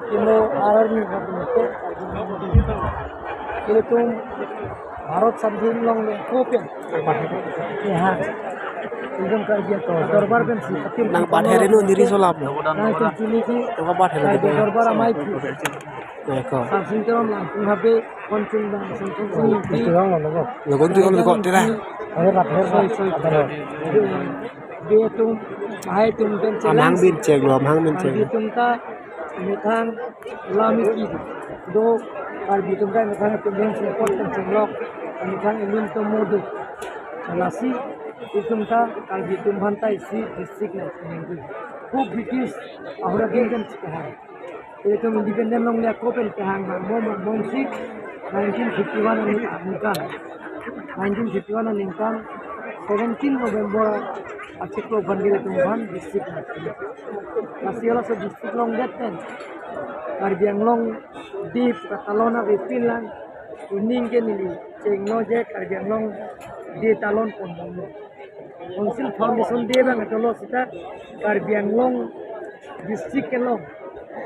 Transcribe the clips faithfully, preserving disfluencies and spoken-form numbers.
Timo arar ni rabu te. Ilitum Bharat Sadhin longle kopen. Kehang. Ilitum Karbi Dorbar pensi. Nang bat here no diri solap no. Nangtum chini ji. Tungka bat here Karbi no. Dorbar amei ji. Eko. Samsung Teron Langkung Habe, Konchung Bang, Samsung Singh. Logon tu logon tera. Ayo rap her. Sorry, sorry. Be atum, bahai atum pen Amhang challenge. Bin chek lo, amhang bin chek. Karbi atum ta methang lamiki do, Karbi atum ta methang atum yang support pen chenglok, methang ilun to modu. Lasi atum ta Karbi atum aphan ta isi district na nengdu. Ko British ahora din kan sekarang. Ilitum independent longle ako pen kehang bang bom bom si nineteen fifty-one ani aningkan. Nineteen fifty-one aningkan seventeen November achiklo aphan ke ilitum aphan district na. Lasi halaso district longdet pen Karbi Anglong Day katalon ave pinlang, kuning ke neli chengno je Karbi Anglong Day talon pon bom. Council Foundation Day bang atolo sita Karbi Anglong district kelong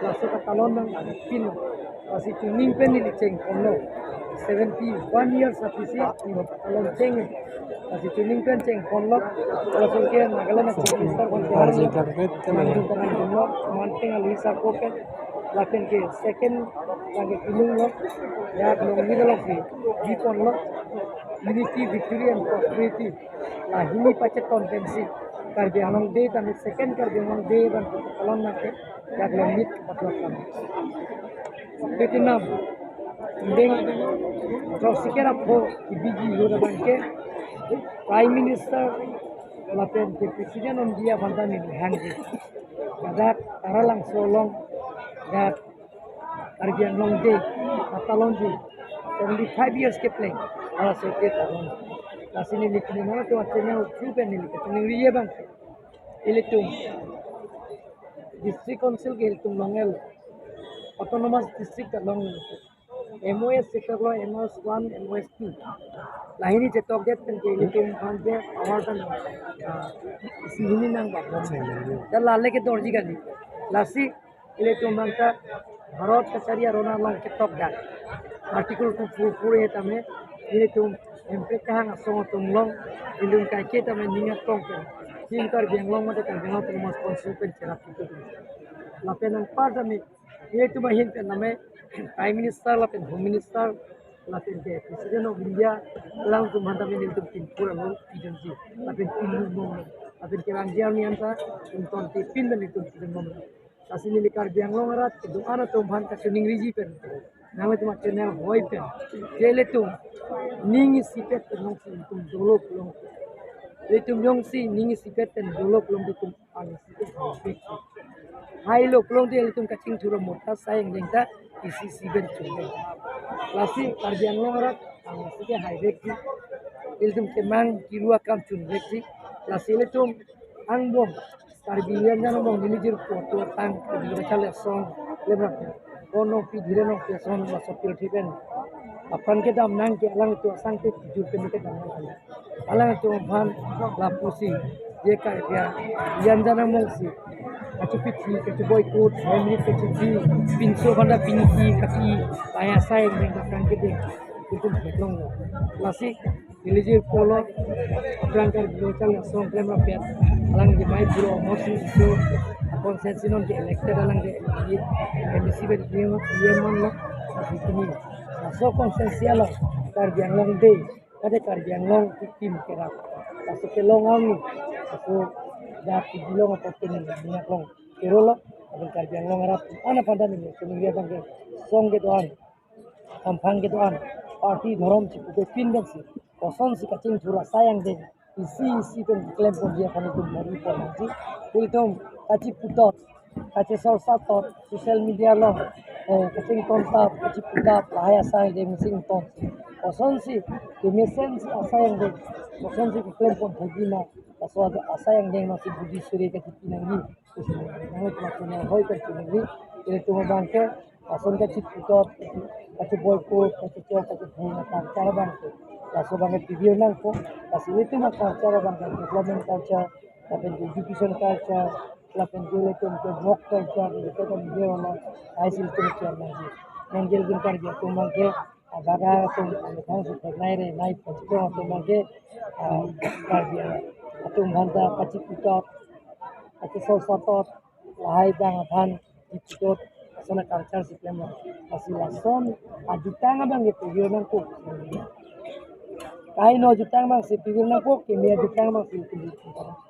laso katalon bang ave pinlo. Lasi chuning pen neli chengponlo. Seventy-one years aphi si neli katalon cheng. Lasi chuning pen chengponlo. Laso ke Nagaland Chief Minister kon ke Karbi Anglong. Manteng alisa kopen. Lapen ke second lake kilung lo. Ya long ni lo ke. Biponlo. Unity, victory and prosperity. Lahini pacheton pensi Karbi Anglong Day tame second Karbi Anglong Day bang katalon nake yak lemit patlok kami. Vietnam ding Rosiker Apho ibiji lo abang ke Prime Minister lapen ke President on dia banta ni hangji. Kadak Taralangso along yak Karbi Anglong Day katalon ji seventy-five years kepleng. Halaso ke talon. Lasi neli kini nang tu channel through pen neli kachiningri abang. Ilitum District Council ke ilitum longel. Autonomous District ta long. M O S sector lo, M O S one, M O S two. Lahini chetok det pen ke ilitum aphan ke awar tan. Ah, isi hini nang ba. Dan lale ke dorji kali. Lasi ilitum bangta Bharat kachari aron along ketok dak. Article two four four A tame ilitum hemprek kehang asong atum along ilitum kaike tame ning atong pen. Sim Karbi Anglong mate Karbi Anglong Autonomous Council pen cherap itu. Lapen anpar tame ilitum ahin pen tame Prime Minister lapen Home Minister lapen ke President of India alangtum aphan tame ilitum pinpur along pidunji. Lapen pinlumong. Lapen kerang dia ni anta unton tipin pen ilitum pidunmong. Lasi neli Karbi Anglong arat kedo-an atum aphan kachiningriji pen. Nanglitum channel hoi pen. Je ilitum ning isipet pen jongsi ilitum dolo kelong. Ilitum jongsi ning isipet pen dolo kelong ilitum ang isipet haivek. Hailo kelong te ilitum kachingthur mota sayang deng ta isi isi pen chunde. Lasi Karbi Anglong arat ang isipet haivek. Ilitum kemang kiru akam chunvek. Lasi ilitum angbong Karbi Anglong angbong neli jirpo atum tang Karbi Anglong chale song lemrak. Kono pi dhire nong pi song la sopil thipen. Aphan kedam nang ke alanglitum asang te jur pen kedam nang. Alanglitum aphan lapusi je Karbi Anglong angbong si kachipithi, kachiboycott, hemrit kachithi, pinso banda pinthi, kapi, paya sai, neng kakang kedeng. Ilitum heklong lo. Lasi neli jirpo lo, aphrang Karbi Anglong chale song klemrappet. Alang ke mai puro mosi isu, constituency non ke elected alang ke M A C pen E M, E M man lo, tapi kini. Laso constituency along Karbi Anglong Day, kade Karbi Anglong victim kerap. Laso kelong arni, laso dati bilong apa kini minyak long. Kero lo, abang Karbi Anglong arat, ana pandan ini, kini dia bang ke, song kedo-an. Samphang kedo-an, party dhorom chipupe pin pensi kosonsi kachingthur asai angdeng isi isi pen keklem ponji aphan itum mari pon nangji. Ilitum kachiputot, kachisorsa tot, social media along, eh, kachington tap, kachiputap, lahai asai angdeng missing ton. Kosonsi kemesensi asai angdeng, kosonsi keklem pon thekji ma, laso asai angdeng masi budi suri kachipi nangji. Nang itu maksudnya hoi kan sini ni, ilitum abang ke, ason kachiputot, kachiboycott, kachichok, kachitheng, culture abang ke. Laso abang ke pibir nangpo, laso ilitum culture abang ke, development culture, lapen education culture, Lapen ke ilitum ke bok ke char ke kan dia wala ai sil tum char lagi. Nangji ilitum Karbi atum abang ke, ah, baga atum amethang si theklong re nai pachikong atum abang ke, ah, Karbi atum aphanta pachiputot, pachisorsatot, lahai abang aphan chiputot, asana culture si klem. Lasi lason ajutang abang ke pavir nangkok. Kaino ajutang abang si pavir nangkok, kimi ajutang abang si pavir nangkok.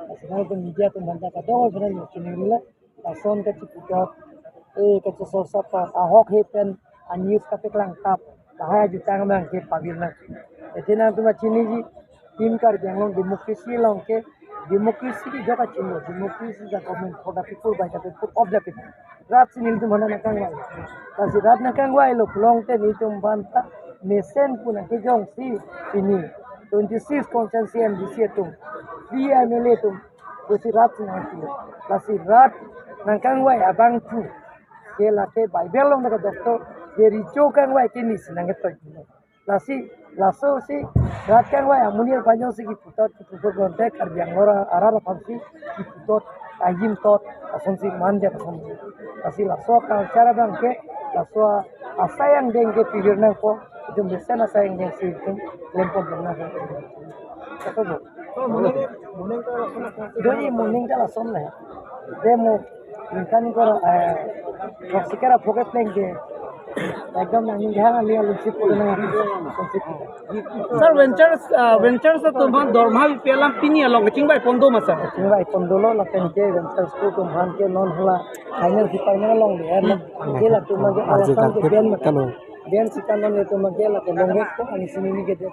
Lasi nangtum media atum aphanta kadokave aphan nangchinilo. Lason kachiputot, eh, kachisorsatot, ahokhe pen a-news kapaklangtap, lahai ajutang abang ke pavir nang. Athe nangtum chiniji, Team Karbi Anglong democracy along ke, democracy ke jok kachinilo, democracy is the government for the people, by the people, of the people. Rat si nelitum aphanta nangkangvai. Lasi rat nangkangvailo pulote nelitum aphanta mesen pu nangkejongsi pini twenty-six constituency M D C atum, three M L A atum, pusi rat si nangkilo. Lasi rat nangkangvai abang thu ke lake Bible along ta kadokok, ke recho kangvai ke nisi nangketoi. Lasi, laso si rat kangvai amonit aphan jongsi kiputot, kiputot bonte Karbi Anglong arat aphan si kiputot, ajimtot, asonsi mande ason. Lasi laso culture abang ke, laso asai angdeng ke pavir nangpo, itum mesen asai angdeng si itum klempon nangpo. Kaso bo. Doji moning ta lason le. Demo ningkan ko, eh, Roxy Kera phoke pleng ke. Ekdom nangning hang ali alu si pura nang. Sir, Ventures, uh, Ventures atum aphan dorma pipi alam pini along kachingvai pon do ma, sir? Kachingvai pon dolo, lapen ke Ventures atum aphan ke non hala final si final along le. Ke latum ke alasan ke ben ma. Ben si kan non atum ke la ke long ko ani sini ni ke det.